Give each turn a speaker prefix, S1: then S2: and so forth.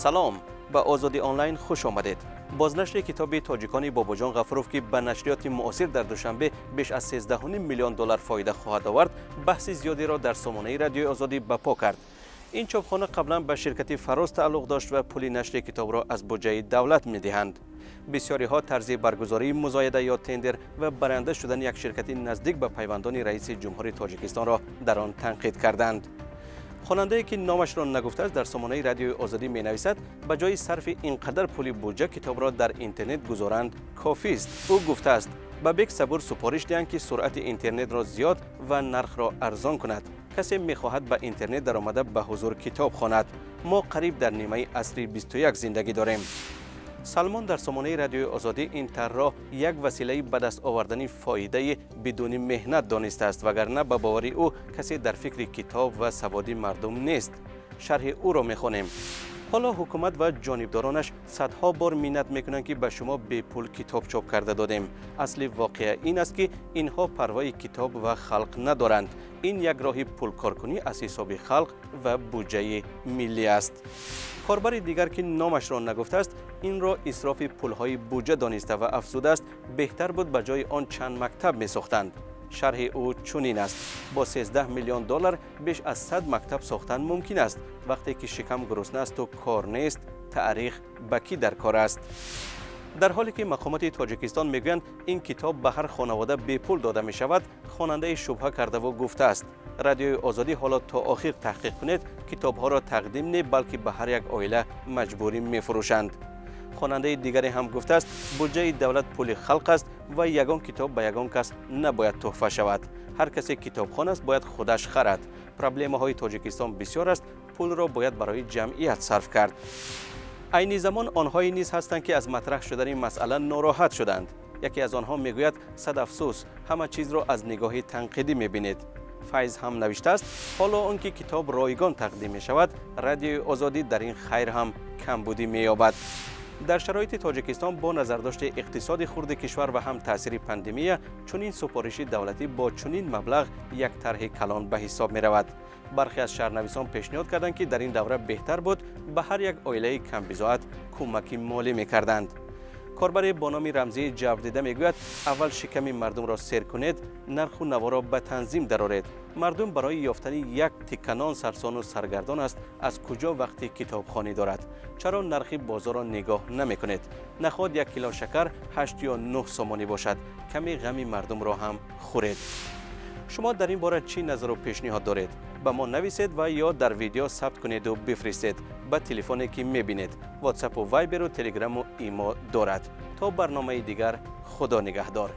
S1: Салом, ба Озодӣ Онлайн хуш омадед. Бознашри китоби тоҷикони Бобоҷон Ғафуров, ки ба нашриёти муосир дар Душанбе беш аз 13,5 миллион доллар фоида хоҳад овард, баҳси зиёдеро дар сомонаи Радиои Озодӣ ба по кард. Ин чопхона қаблан ба ширкати Фароз тааллуқ дошт ва пули нашри китобро аз буҷаи давлат медиҳанд. Бисёриҳо тарзи баргузории музояда ё тендер ва баранда шудани як ширкати наздик ба пайвандони раиси ҷумҳури Тоҷикистонро дар он танқид карданд. Хонандае, ки номашро нагуфтааст, дар сомонаи Радиои Озодӣ менависад, ба ҷои сарфи ин қадар пули буҷа китобро дар интернет гузоранд кофист. Ӯ гуфтааст, ба Бек Сабур супориш диҳанд, ки суръати интернетро зиёд ва нархро арзон кунад. Касе мехоҳад ба интернет даромада ба ҳузур китоб хонад. Мо қариб дар нимаи асри 21 зиндагӣ дорем. Салмон дар сомонаи Радиои Озодӣ ин тарҳро як василаи ба даст овардани фоидаи бидуни меҳнат донистааст, вагарна ба бовари ӯ касе дар фикри китоб ва саводи мардум нест. Шарҳи ӯро мехонем. Ҳоло ҳукумат ва ҷонибдоронаш садҳо бор миннат мекунанд, ки ба шумо бепул китоб чоп карда додем. Асли воқеа ин аст, ки инҳо парвои китоб ва халқ надоранд. Ин як роҳи пулкоркунӣ аз ҳисоби халқ ва буҷаи миллӣ аст. Корбари дигар, ки номашро нагуфтааст, инро исрофи пулҳои буҷа дониста ва афзудааст, беҳтар буд ба ҷои он чанд мактаб месохтанд. Шарҳи ӯ чунин аст: бо 13 миллион доллар беш аз 100 мактаб сохтан мумкин аст. Вақте ки шикам гурусна асту кор нест, таърих ба кӣ дар кор аст? Дар ҳоле ки мақомоти Тоҷикистон мегӯянд, ин китоб ба ҳар хонавода бепул дода мешавад, хонандаи шубҳа кардаву гуфтааст, Радиои Озодӣ ҳоло то охир таҳқиқ кунед, китобҳоро тақдим не, балки ба ҳар як оила маҷбурӣ мефурӯшанд. Хонандаи дигаре ҳам гуфтааст, буҷаи давлат пули халқ аст ва ягон китоб ба ягон кас набояд тӯҳфа шавад. Ҳар касе китобхон аст, бояд худаш харад. Проблемаҳои Тоҷикистон бисёр аст, пулро бояд барои ҷамъият сарф кард. Айни замон онҳое низ ҳастанд, ки аз матраҳ шудани масъала нороҳат шуданд. Яке аз онҳо мегӯяд, сад афсӯс, ҳама чизро аз нигоҳи танқидӣ мебинед. Файз ҳам навиштааст, ҳоло он ки китоб ройгон тақдим мешавад, Радиои Озодӣ дар ин хайр ҳам камбудӣ меёбад. Дар шароити Тоҷикистон бо назардошти иқтисоди хурди кишвар ва ҳам таъсири пандемия, чунин супориши давлатӣ бо чунин маблағ як тарҳи калон ба ҳисоб меравад. Бархе аз шаҳрнависон пешниҳод карданд, ки дар ин давра беҳтар буд ба ҳар як оилаи камбизоат кӯмаки молӣ мекарданд. Корбаре бо номи рамзии Ҷабрдида мегӯяд, аввал шиками мардумро сер кунед, нарху наворо ба танзим дароред. Мардум барои ёфтани як тикканон сарсону саргардон аст, аз куҷо вақти китобхонӣ дорад? Чаро нархи бозорро нигоҳ намекунед? Наход 1 кило шакар 8 ё 9 сомонӣ бошад. Ками ғами мардумро ҳам хӯред. Шумо дар ин бора чӣ назару пешниҳод доред? Ба мо нависед ва ё дар видео сабт кунеду бифиристед ба телефоне, ки мебинед. Ватсапу, Вайберу, Телеграму Имо дорад. То барномаи дигар, Худо нигаҳдор.